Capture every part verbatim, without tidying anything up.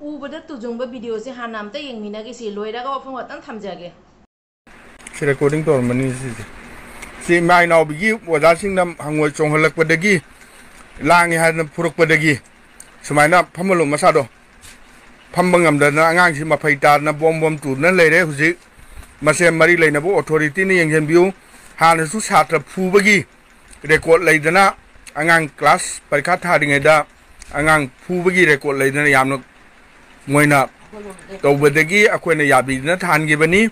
ꯎꯕꯗ ꯇꯨꯖꯨꯡꯕ ꯚꯤꯗꯤꯑꯣꯁꯦ ꯍꯥꯟꯅ ꯑꯝꯇ ꯌꯦꯡꯃꯤꯟꯅꯈꯤꯁꯤ, ꯂꯣꯏꯔꯒ ꯋꯥꯐꯝ ꯈꯛꯇꯪ ꯊꯝꯖꯒꯦ꯫ ꯁꯤ ꯔꯦꯀꯣꯔꯗꯤꯡ ꯇꯧꯔꯝꯕꯅꯤ ꯁꯤꯁꯦ꯫ ꯁꯤ ꯏꯃꯥ ꯏꯅꯥꯎꯕꯤꯒꯤ ꯑꯣꯖꯥꯁꯤꯡꯅ ꯍꯪꯉꯣꯏ ꯆꯣꯡꯍꯜꯂꯛꯄꯗꯒꯤ, ꯂꯥꯡꯉꯦ ꯍꯥꯏꯗꯅ ꯐꯨꯔꯛꯄꯗꯒꯤ ꯁꯨꯃꯥꯏꯅ ꯐꯝꯍꯜꯂꯣ ꯃꯁꯥꯗꯣ꯫ ꯐꯝꯕ ꯉꯝꯗꯗꯅ ꯑꯉꯥꯡꯁꯤ ꯃꯐꯩ ꯇꯥꯗꯅ ꯕꯣꯝ ꯕꯣꯝ ꯇꯨꯗꯅ ꯂꯩꯔꯦ ꯍꯧꯖꯤꯛ꯫ ꯃꯁꯦ ꯃꯔꯤ ꯂꯩꯅꯕ ꯑꯣꯊꯣꯔꯤꯇꯤꯅ ꯌꯦꯡꯁꯤꯟꯕꯤꯌꯨ꯫ ꯍꯥꯟꯅꯁꯨ ꯁꯥꯇ꯭ꯔ ꯐꯨꯕꯒꯤ ꯔꯦꯀꯣꯔꯠ ꯂꯩꯗꯅ, ꯑꯉꯥꯡ ꯀ꯭ꯂꯥꯁ ꯄꯔꯤꯈꯥ ꯊꯥꯔꯤꯉꯩꯗ ꯑꯉꯥꯡ ꯐꯨꯕꯒꯤ ꯔꯦꯀꯣꯔꯠ ꯂꯩꯗꯅ, ꯌꯥꯝꯅ ꯃꯣꯏꯅ ꯇꯧꯕꯗꯒꯤ ꯑꯩꯈꯣꯏꯅ ꯌꯥꯕꯤꯗꯅ ꯊꯥꯍꯟꯈꯤꯕꯅꯤ꯫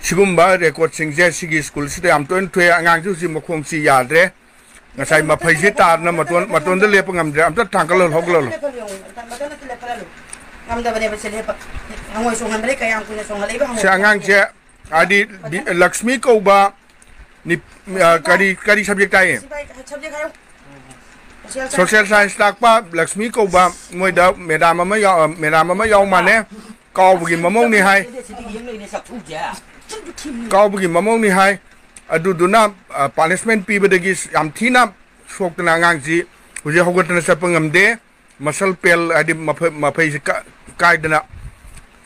ꯁꯤꯒꯨꯝꯕ ꯔꯦꯀꯣꯔꯠꯁꯤꯡꯁꯦ ꯁꯤꯒꯤ ꯁ꯭ꯀꯨꯜꯁꯤꯗ ꯌꯥꯝ ꯇꯣꯏꯅ ꯊꯣꯛꯑꯦ꯫ ꯑꯉꯥꯡꯁꯤ ꯍꯧꯖꯤꯛ ꯃꯈꯣꯡꯁꯤ ꯌꯥꯗ꯭ꯔꯦ꯫ ꯉꯁꯥꯏ ꯃꯐꯩꯁꯤ ꯇꯥꯗꯅ ꯃꯇꯣꯟ, ꯃꯇꯣꯟꯗ ꯂꯦꯞꯄ ꯉꯝꯗ꯭ꯔꯦ꯫ ꯑꯝꯇ ꯊꯥꯡꯒꯠꯂꯣ, ꯍꯧꯒꯠꯂꯣ꯫ ꯉꯝꯗꯕꯅꯦꯕ ꯁꯤ ꯂꯦꯞꯄ꯫ ꯍꯪꯉꯣꯏ ꯆꯣꯡꯍꯟꯕꯗ ꯀꯌꯥꯝ ꯀꯨꯏꯅ ꯆꯣꯡꯍꯜꯂꯛꯏꯕ ꯍꯪꯉꯣꯏ꯫ ꯁꯤ ꯑꯉꯥꯡꯁꯦ ꯍꯥꯏꯗꯤ ꯕꯤ-, ꯂꯛꯁꯃꯤ ꯀꯧꯕ ꯅꯤ-, ꯑ, ꯀꯔꯤ, ꯀꯔꯤ ꯁꯕꯖꯦꯛ ꯇꯥꯛꯏ? ꯁꯤ ꯚꯥꯏ, ꯁꯕꯖꯦꯛ ꯍꯥꯏꯌꯣ꯫ ꯁꯣꯁꯤꯌꯦꯜ ꯁꯥꯏꯟꯁ ꯇꯥꯛꯄ ꯂꯛꯁꯃꯤ ꯀꯧꯕ, ꯃꯣꯏꯗ ꯃꯦꯗꯥꯝ ꯑꯃ ꯌꯥꯎ-, ꯃꯦꯗꯥꯝ ꯑꯃ ꯌꯥꯎ ꯃꯥꯅꯦ꯫ ꯀꯥꯎꯕꯒꯤ ꯃꯃꯧꯅꯤ ꯍꯥꯏ꯫ ꯀꯥꯎꯕꯒꯤ ꯃꯃꯧꯅꯤ ꯍꯥꯏ꯫ ꯑꯗꯨꯗꯨꯅ, ꯑ, ꯄꯥꯅꯤꯁꯃꯦꯟ ꯄꯤꯕꯗꯒꯤ ꯌꯥꯝ ꯊꯤꯅ ꯁꯣꯛꯇꯅ ꯑꯉꯥꯡꯁꯤ ꯍꯧꯖꯤꯛ ꯍꯧꯒꯠꯇꯅ ꯆꯠꯄ ꯉꯝꯗꯦ꯫ ꯃꯁꯜ ꯄꯦꯜ ꯍꯥꯏꯗꯤ ꯃꯐꯩ-, ꯃꯐꯩꯁꯤ ꯀ-, ꯀꯥꯏꯗꯅ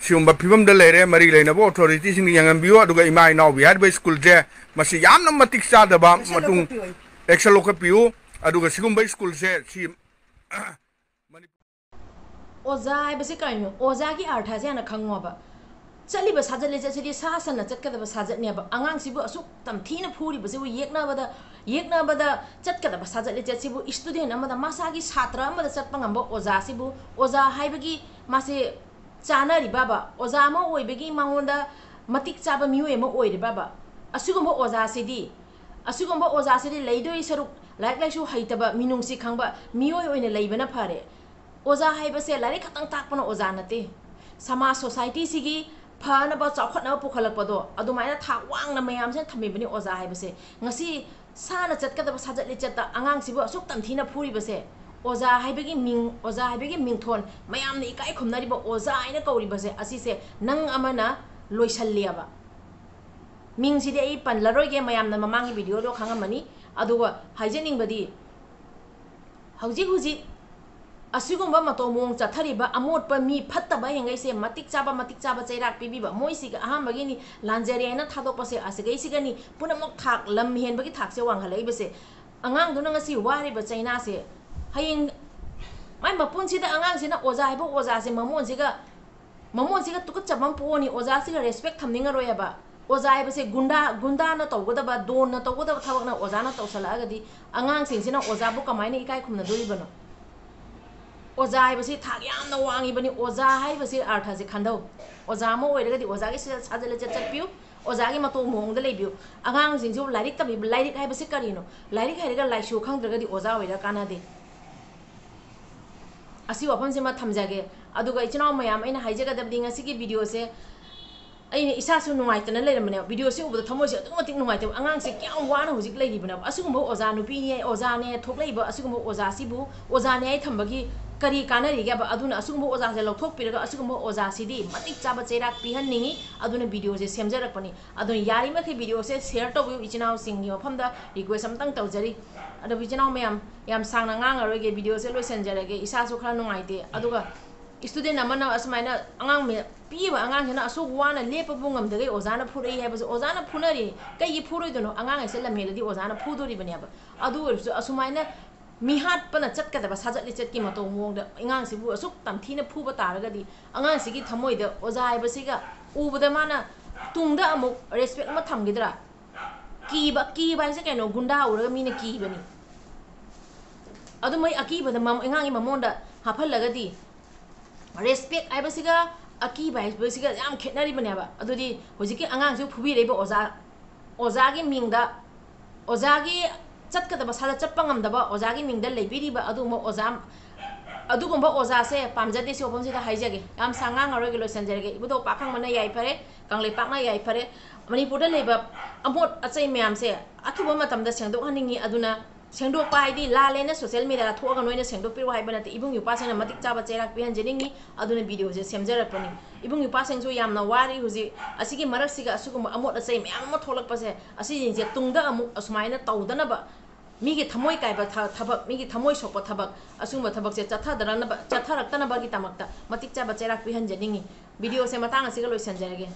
ꯁꯤꯒꯨꯝꯕ ꯐꯤꯕꯝꯗ ꯂꯩꯔꯦ꯫ ꯃꯔꯤ ꯂꯩꯅꯕ ꯑꯣꯊꯣꯔꯤꯇꯤꯁꯤꯡꯅ ꯌꯦꯡꯍꯟꯕꯤꯌꯨ꯫ ꯑꯗꯨꯒ ꯏꯃꯥ ꯏꯅꯥꯎꯕꯤ ꯍꯥꯏꯔꯤꯕ ꯁ꯭ꯀꯨꯜꯁꯦ ꯃꯁꯤ ꯌꯥꯝꯅ ꯃꯇꯤꯛ ꯆꯥꯗꯕ ꯑꯦꯛꯁꯟ ꯃꯇꯨꯡ ꯂꯧꯈꯠꯄꯤꯌꯨ꯫ ꯑꯦꯛꯁꯟ ꯂꯧꯈꯠꯄꯤꯌꯨ꯫ ꯑꯗꯨꯒ ꯁꯤꯒꯨꯝꯕ ꯁ꯭ꯀꯨꯜꯁꯦ ꯁꯤ ꯑꯣꯖꯥ ꯍꯥꯏꯕꯁꯤ ꯀꯔꯤꯅꯣ? ꯑꯣꯖꯥꯒꯤ ꯑꯥꯔꯊꯁꯦ ꯍꯥꯟꯅ ꯈꯪꯉꯣꯕ꯫ ꯆꯠꯂꯤꯕ ꯁꯥꯖꯠ ꯂꯤꯆꯠꯁꯤꯗꯤ ꯁꯥ ꯁꯟꯅ ꯆꯠꯀꯗꯕ ꯁꯥꯖꯠꯅꯦꯕ꯫ ꯑꯉꯥꯡꯁꯤꯕꯨ ꯑꯁꯨꯛ ꯇꯝꯊꯤꯅ ꯐꯨꯔꯤꯕꯁꯤꯕꯨ ꯌꯦꯛꯅꯕꯗ, ꯌꯦꯛꯅꯕꯗ ꯆꯠꯀꯗꯕ ꯁꯥꯖꯠ ꯂꯤꯆꯠꯁꯤꯕꯨ ꯏꯁꯇꯨꯗꯦꯟ ꯑꯃꯗ, ꯃꯁꯥꯒꯤ ꯁꯥꯇ꯭ꯔ ꯑꯃꯗ ꯆꯠꯄ ꯉꯝꯕ ꯑꯣꯖꯥꯁꯤꯕꯨ ꯑꯣꯖꯥ ꯍꯥꯏꯕꯒꯤ ꯃꯥꯁꯦ ꯆꯥꯅꯔꯤꯕꯕ? ꯑꯣꯖꯥ ꯑꯃ ꯑꯣꯏꯕꯒꯤ ꯃꯉꯣꯟꯗ ꯃꯇꯤꯛ ꯆꯥꯕ ꯃꯤꯑꯣꯏ ꯑꯃ ꯑꯣꯏꯔꯤꯕꯕ? ꯑꯁꯤꯒꯨꯝꯕ ꯑꯣꯖꯥꯁꯤꯗꯤ, ꯑꯁꯤꯒꯨꯝꯕ ꯑꯣꯖꯥꯁꯤꯗꯤ ꯂꯩꯗꯣꯏ ꯁꯔꯨꯛ ꯂꯥꯏꯔꯤꯛ ꯂꯥꯏꯁꯨ ꯍꯩꯇꯕ, ꯃꯤꯅꯨꯡꯁꯤ ꯈꯪꯕ ꯃꯤꯑꯣꯏ ꯑꯣꯏꯅ ꯂꯩꯕꯅ ꯐꯔꯦ꯫ ꯑꯣꯖꯥ ꯍꯥꯏꯕꯁꯦ ꯂꯥꯏꯔꯤꯛ ꯈꯛꯇꯪ ꯇꯥꯛꯄꯅ ꯑꯣꯖꯥ ꯅꯠꯇꯦ꯫ ꯁꯃꯥꯖ, ꯁꯣꯁꯥꯏꯇꯤꯁꯤꯒꯤ ꯐꯅꯕ, ꯆꯥꯎꯈꯠꯅꯕ ꯄꯨꯈꯠꯂꯛꯄꯗꯣ, ꯑꯗꯨꯃꯥꯏꯅ ꯊꯥꯛ ꯋꯥꯡꯅ ꯃꯌꯥꯝꯁꯤꯅ ꯊꯝꯃꯤꯕꯅꯤ ꯑꯣꯖꯥ ꯍꯥꯏꯕꯁꯦ꯫ ꯉꯁꯤ ꯁꯥꯅ ꯆꯠꯀꯗꯕ ꯁꯥꯖꯠ ꯂꯤꯆꯠꯇ ꯑꯉꯥꯡꯁꯤꯕꯨ ꯑꯁꯨꯛ ꯇꯝꯊꯤꯅ ꯐꯨꯔꯤꯕꯁꯦ, ꯑꯣꯖꯥ ꯍꯥꯏꯕꯒꯤ ꯃꯤꯡ, ꯑꯣꯖꯥ ꯍꯥꯏꯕꯒꯤ ꯃꯤꯡꯊꯣꯟ, ꯃꯌꯥꯝꯅ ꯏꯀꯥꯏ ꯈꯨꯝꯅꯔꯤꯕ ꯑꯣꯖꯥ ꯍꯥꯏꯅ ꯀꯧꯔꯤꯕꯁꯦ, ꯑꯁꯤꯁꯦ ꯅꯪ ꯑꯃꯅ ꯂꯣꯏꯁꯜꯂꯦꯕ꯫ ꯃꯤꯡꯁꯤꯗꯤ ꯑꯩ ꯄꯜꯂꯔꯣꯏꯒꯦ, ꯃꯌꯥꯝꯅ ꯃꯃꯥꯡꯒꯤ ꯚꯤꯗꯤꯑꯣꯗꯣ ꯈꯪꯉꯝꯃꯅꯤ꯫ ꯑꯗꯨꯒ ꯍꯥꯏꯖꯅꯤꯡꯕꯗꯤ, ꯍꯧꯖꯤꯛ ꯍꯧꯖꯤꯛ ꯑꯁꯤꯒꯨꯝꯕ ꯃꯇꯧ ꯃꯑꯣꯡ ꯆꯠꯊꯔꯤꯕ ꯑꯃꯣꯠꯄ ꯃꯤ ꯐꯠꯇꯕ ꯍꯌꯦꯡꯈꯩꯁꯦ ꯃꯇꯤꯛ ꯆꯥꯕ, ꯃꯇꯤꯛ ꯆꯥꯕ ꯆꯩꯔꯥꯛ ꯄꯤꯕꯤꯕ, ꯃꯣꯏꯁꯤꯒ ꯑꯍꯥꯟꯕꯒꯤꯅꯤ ꯂꯥꯟꯖꯔꯦ ꯍꯥꯏꯅ ꯊꯥꯗꯣꯛꯄꯁꯦ, ꯑꯁꯤꯈꯩꯁꯤꯒꯅꯤ ꯄꯨꯝꯅꯃꯛ ꯊꯥꯛ ꯂꯝ ꯍꯦꯟꯕꯒꯤ ꯊꯥꯛꯁꯦ ꯋꯥꯡꯈꯠꯂꯛꯏꯕꯁꯦ꯫ ꯑꯉꯥꯡꯗꯨꯅ ꯉꯁꯤ ꯋꯥꯔꯤꯕ ꯆꯩꯅꯥꯁꯦ ꯍꯌꯦꯡ ꯃꯥꯏ ꯃꯄꯨꯟꯁꯤꯗ ꯑꯉꯥꯡꯁꯤꯅ ꯑꯣꯖꯥ ꯍꯥꯏꯕ ꯑꯣꯖꯥꯁꯦ ꯃꯃꯣꯟꯁꯤꯒ ꯃꯃꯣꯟꯁꯤꯒ ꯇꯨꯀꯠꯆꯕ ꯑꯃ ꯄꯣꯛꯑꯅꯤ, ꯑꯣꯖꯥꯁꯤꯒ respect ꯊꯝꯅꯤꯡꯉꯔꯣꯏ ꯍꯥꯏꯕ꯫ ꯑꯣꯖꯥ ꯍꯥꯏꯕꯁꯦ ꯒꯨꯟꯗꯥ, ꯒꯨꯟꯗꯥꯅ ꯇꯧꯒꯗꯕ, ꯗꯣꯟꯅ ꯇꯧꯒꯗꯕ ꯊꯕꯛꯅ ꯑꯣꯖꯥꯅ ꯇꯧꯁꯜꯂꯛꯑꯒꯗꯤ ꯑꯉꯥꯡꯁꯤꯡꯁꯤꯅ ꯑꯣꯖꯥꯕꯨ ꯀꯃꯥꯏꯅ ꯏꯀꯥꯏ ꯈꯨꯝꯅꯗꯣꯔꯤꯕꯅꯣ? ꯑꯣꯖꯥ ꯍꯥꯏꯕꯁꯤ ꯊꯥꯛ ꯌꯥꯝꯅ ꯋꯥꯡꯉꯤꯕꯅꯤ꯫ ꯑꯣꯖꯥ ꯍꯥꯏꯕꯁꯤ ꯑꯔꯊꯁꯦ ꯈꯟꯗꯧ꯫ ꯑꯣꯖꯥ ꯑꯃ ꯑꯣꯏꯔꯒꯗꯤ ꯑꯣꯖꯥꯒꯤ ꯁꯤꯖ-, ꯁꯥꯖꯠ ꯂꯤꯆꯠ ꯆꯠꯄꯤꯌꯨ, ꯑꯣꯖꯥꯒꯤ ꯃꯇꯧ ꯃꯑꯣꯡꯗ ꯂꯩꯕꯤꯌꯨ꯫ ꯑꯉꯥꯡꯁꯤꯡꯁꯤꯕꯨ ꯂꯥꯏꯔꯤꯛ ꯇꯝꯕꯤꯕ, ꯂꯥꯏꯔꯤꯛ ꯍꯥꯏꯕꯁꯤ ꯀꯔꯤꯅꯣ? ꯂꯥꯏꯔꯤꯛ ꯍꯩꯔꯒ ꯂꯥꯏꯁꯨ ꯈꯪꯗ꯭ꯔꯒꯗꯤ ꯑꯣꯖꯥ ꯑꯣꯏꯔ ꯀꯥꯟꯅꯗꯦ꯫ ꯑꯁꯤ ꯋꯥꯐꯝꯁꯤꯃ ꯊꯝꯖꯒꯦ꯫ ꯑꯗꯨꯒ ꯏꯆꯤꯟ ꯏꯅꯥꯎ ꯃꯌꯥꯝ, ꯑꯩꯅ ꯍꯥꯏꯖꯒꯗꯕꯗꯤ ꯉꯁꯤꯒꯤ videoꯁꯦ ꯑꯩꯅ ꯏꯁꯥꯁꯨ ꯅꯨꯡꯉꯥꯏꯇꯅ ꯂꯩꯔꯝꯕꯅꯦꯕ꯫ Videoꯁꯦ ꯎꯕꯗ ꯊꯃꯣꯏꯁꯦ ꯑꯗꯨꯛꯀꯤ ꯃꯇꯤꯛ ꯅꯨꯡꯉꯥꯏꯇꯕ꯫ ꯑꯉꯥꯡꯁꯦ ꯀꯌꯥꯝ ꯋꯥꯅ ꯍꯧꯖꯤꯛ ꯂꯩꯔꯤꯕꯅꯦꯕ꯫ ꯑꯁꯤꯒꯨꯝꯕ ꯑꯣꯖꯥ ꯅꯨꯄꯤꯅꯦ, ꯑꯣꯖꯥꯅꯦ ꯊꯣꯛꯂꯛꯏꯕ ꯑꯁꯤꯒꯨꯝꯕ ꯑꯣꯖꯥꯁꯤꯕꯨ ꯑꯣꯖꯥꯅꯦ ꯍꯥꯏ ꯊꯝꯕꯒꯤ ꯀꯔꯤ ꯀꯥꯟꯅꯔꯤꯒꯦꯕ? ꯑꯗꯨꯅ ꯑꯁꯤꯒꯨꯝꯕ ꯑꯣꯖꯥꯁꯦ ꯂꯧꯊꯣꯛꯄꯤꯔꯒ ꯑꯁꯤꯒꯨꯝꯕ ꯑꯣꯖꯥꯁꯤꯗꯤ ꯃꯇꯤꯛ ꯆꯥꯕ ꯆꯩꯔꯥꯛ ꯄꯤꯍꯟꯅꯤꯡꯉꯤ꯫ ꯑꯗꯨꯅ videoꯁꯦ ꯁꯦꯝꯖꯔꯛꯄꯅꯤ꯫ ꯑꯗꯨꯅ ꯌꯥꯔꯤꯃꯈꯩ videoꯁꯦ share ꯇꯧꯕꯤꯌꯨ ꯏꯆꯤꯟ ꯏꯅꯥꯎꯁꯤꯡꯒꯤ ꯃꯐꯝꯗ request ꯑꯝꯇꯪ ꯇꯧꯖꯔꯤ꯫ ꯑꯗꯣ ꯏꯆꯤꯟ ꯏꯅꯥꯎ ꯃꯌꯥꯝ, ꯌꯥꯝ ꯁꯥꯡꯅ ꯉꯥꯡꯉꯔꯣꯏꯒꯦ, videoꯁꯦ ꯂꯣꯏꯁꯤꯟꯖꯔꯒꯦ꯫ ꯏꯁꯥꯁꯨ ꯈꯔ ꯅꯨꯡꯉꯥꯏꯇꯦ꯫ ꯑꯗꯨꯒ student ꯑꯃꯅ ꯑꯁꯨꯃꯥꯏꯅ ꯑꯉꯥꯡ ꯃꯌꯥꯝ ꯄꯤꯛꯏꯕ ꯑꯉꯥꯡꯁꯤꯅ ꯑꯁꯨꯛ ꯋꯥꯅ ꯂꯦꯞꯄꯕꯨ ꯉꯝꯗꯈꯩ ꯑꯣꯖꯥꯅ ꯐꯨꯔꯛꯏ ꯍꯥꯏꯕꯁꯦ, ꯑꯣꯖꯥꯅ ꯐꯨꯅꯔꯤ, ꯀꯩꯒꯤ ꯐꯨꯔꯣꯏꯗꯣꯏꯅꯣ? ꯑꯉꯥꯡ ꯍꯥꯏꯁꯦ ꯂꯝꯍꯦꯜꯂꯗꯤ ꯑꯣꯖꯥꯅ ꯐꯨꯗꯣꯔꯤꯕꯅꯦꯕ꯫ ꯑꯗꯨ ꯑꯣꯏꯔꯁꯨ ꯑꯁꯨꯃꯥꯏꯅ ꯃꯤꯍꯥꯠꯄꯅ ꯆꯠꯀꯗꯕ ꯁꯥꯖꯠ ꯂꯤꯆꯠꯀꯤ ꯃꯇꯧ ꯃꯑꯣꯡꯗ ꯑꯉꯥꯡꯁꯤꯕꯨ ꯑꯁꯨꯛ ꯇꯝꯊꯤꯅ ꯐꯨꯕ ꯇꯥꯔꯒꯗꯤ, ꯑꯉꯥꯡꯁꯤꯒꯤ ꯊꯃꯣꯏꯗ ꯑꯣꯖꯥ ꯍꯥꯏꯕꯁꯤꯒ ꯎꯕꯗ ꯃꯥꯅ ꯇꯨꯡꯗ ꯑꯃꯨꯛ respect ꯑꯃ ꯊꯝꯈꯤꯗ꯭ꯔꯥ? ꯀꯤꯕ, ꯀꯤꯕ ꯍꯥꯏꯁꯦ ꯀꯩꯅꯣ? ꯒꯨꯟꯗꯥ ꯎꯔꯒ ꯃꯤꯅ ꯀꯤꯕꯅꯤ꯫ ꯑꯗꯨ ꯃꯣꯏ ꯑꯀꯤꯕꯗ ꯃꯝ-, ꯑꯉꯥꯡꯒꯤ ꯃꯃꯣꯟꯗ ꯍꯥꯞꯍꯜꯂꯒꯗꯤ, respect ꯍꯥꯏꯕꯁꯤꯒ ꯑꯀꯤꯕ ꯍꯥꯏꯕꯁꯤꯒ ꯌꯥꯝ ꯈꯦꯠꯅꯔꯤꯕꯅꯦꯕ꯫ ꯑꯗꯨꯗꯤ ꯍꯧꯖꯤꯛꯀꯤ ꯑꯉꯥꯡꯁꯤꯕꯨ ꯐꯨꯕꯤꯔꯛꯏꯕ ꯑꯣꯖꯥ, ꯑꯣꯖꯥꯒꯤ ꯃꯤꯡꯗ, ꯑꯣꯖꯥꯒꯤ ꯆꯠꯀꯗꯕ ꯁꯥꯖꯠ ꯆꯠꯄ ꯉꯝꯗꯕ ꯑꯣꯖꯥꯒꯤ ꯃꯤꯡꯗ ꯂꯩꯕꯤꯔꯤꯕ ꯑꯗꯨꯒꯨꯝꯕ ꯑꯣꯖꯥ, ꯑꯗꯨꯒꯨꯝꯕ ꯑꯣꯖꯥꯁꯦ ꯄꯥꯝꯖꯗꯦ꯫ ꯁꯤ ꯋꯥꯐꯝꯁꯤꯗ ꯍꯥꯏꯖꯒꯦ꯫ ꯌꯥꯝ ꯁꯥꯡ ꯉꯥꯡꯉꯔꯣꯏꯒꯦ, ꯂꯣꯏꯁꯤꯟꯖꯔꯒꯦ꯫ ꯏꯕꯨꯙꯧ ꯄꯥꯛꯈꯪꯕꯅ ꯌꯥꯏꯐꯔꯦ, ꯀꯪꯂꯩꯄꯥꯛꯅ ꯌꯥꯏꯐꯔꯦ꯫ ꯃꯅꯤꯄꯨꯔꯗ ꯂꯩꯕ ꯑꯃꯣꯠ ꯑꯆꯩ ꯃꯌꯥꯝꯁꯦ ꯑꯊꯨꯕ ꯃꯇꯝꯗ ꯁꯦꯡꯗꯣꯛꯍꯟꯅꯤꯡꯉꯤ꯫ ꯑꯗꯨꯅ ꯁꯦꯡꯗꯣꯛꯄ ꯍꯥꯏꯗꯤ ꯂꯥꯜꯂꯦꯅ social mediaꯗ ꯊꯣꯛꯑꯒ ꯅꯣꯏꯅ ꯁꯦꯡꯗꯣꯛꯄꯤꯔꯣ ꯍꯥꯏꯕ ꯅꯠꯇꯦ꯫ ꯏꯕꯨꯡ ꯏꯄ꯭ꯋꯥꯁꯤꯡꯅ ꯃꯇꯤꯛ ꯆꯥꯕ ꯆꯩꯔꯥꯛ ꯄꯤꯍꯟꯖꯅꯤꯡꯉꯤ꯫ ꯑꯗꯨꯅ videoꯁꯦ ꯁꯦꯝꯖꯔꯛꯄꯅꯤ꯫ ꯏꯕꯨꯡ ꯏꯄ꯭ꯋꯥꯁꯤꯡꯁꯨ ꯌꯥꯝꯅ ꯋꯥꯔꯤ ꯍꯧꯖꯤꯛ꯫ ꯑꯁꯤꯒꯤ ꯃꯔꯛꯁꯤꯒ ꯑꯁꯤꯒꯨꯝꯕ ꯑꯃꯣꯠ ꯑꯆꯩ ꯃꯌꯥꯝ ꯑꯃ ꯊꯣꯛꯂꯛꯄꯁꯦ, ꯑꯁꯤꯁꯤꯡꯁꯦ ꯇꯨꯡꯗ ꯑꯃꯨꯛ ꯑꯁꯨꯃꯥꯏꯅ ꯇꯧꯗꯅꯕ ꯃꯤꯒꯤ ꯊꯃꯣꯏ ꯀꯥꯏꯕ ꯊ- ꯊꯕꯛ, ꯃꯤꯒꯤ ꯊꯃꯣꯏ ꯁꯣꯛꯄ ꯊꯕꯛ, ꯑꯁꯤꯒꯨꯝꯕ ꯊꯕꯛꯁꯦ ꯆꯠꯊꯗꯅꯕ, ꯆꯠꯊꯔꯛꯇꯅꯕꯒꯤꯗꯃꯛꯇ ꯃꯇꯤꯛ ꯆꯥꯕ ꯆꯩꯔꯥꯛ ꯄꯤꯍꯟꯖꯅꯤꯡꯉꯤ꯫ ꯚꯤꯗꯤꯑꯣꯁꯦ ꯃꯇꯥꯡ ꯑꯁꯤꯒ ꯂꯣꯏꯁꯤꯟꯖꯔꯒꯦ꯫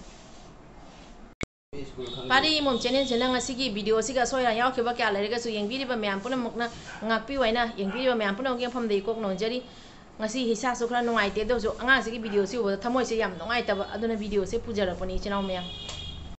ꯄꯥꯔꯤ ꯏꯃꯣꯝ ꯆꯦꯅꯦꯜꯁꯤꯅ ꯉꯁꯤꯒꯤ ꯚꯤꯗꯤꯑꯣꯁꯤꯒ ꯑꯁꯣꯏ ꯑꯔꯥꯟ ꯌꯥꯎꯈꯤꯕ ꯀꯌꯥ ꯂꯩꯔꯒꯁꯨ ꯌꯦꯡꯕꯤꯔꯤꯕ ꯃꯌꯥꯝ ꯄꯨꯝꯅꯃꯛꯅ ꯉꯥꯛꯄꯤꯌꯨ ꯍꯥꯏꯅ ꯌꯦꯡꯕꯤꯔꯤꯕ ꯃꯌꯥꯝ ꯄꯨꯝꯅꯃꯛꯀꯤ ꯃꯐꯝꯗ ꯏꯀꯣꯛ ꯅꯧꯖꯔꯤ꯫ ꯉꯁꯤ ꯏꯁꯥꯁꯨ ꯈꯔ ꯅꯨꯡꯉꯥꯏꯇꯦ, ꯑꯗꯨ ꯑꯣꯏꯔꯁꯨ ꯑꯉꯥꯡꯁꯤꯒꯤ ꯚꯤꯗꯤꯑꯣꯁꯤ ꯎꯕꯗ ꯊꯃꯣꯏꯁꯦ ꯌꯥꯝ ꯅꯨꯡꯉꯥꯏꯇꯕ, ꯑꯗꯨꯅ ꯚꯤꯗꯤꯑꯣꯁꯦ ꯄꯨꯖꯔꯛꯄꯅꯤ ꯏꯆꯤꯟ ꯏꯅꯥꯎ ꯃꯌꯥꯝ꯫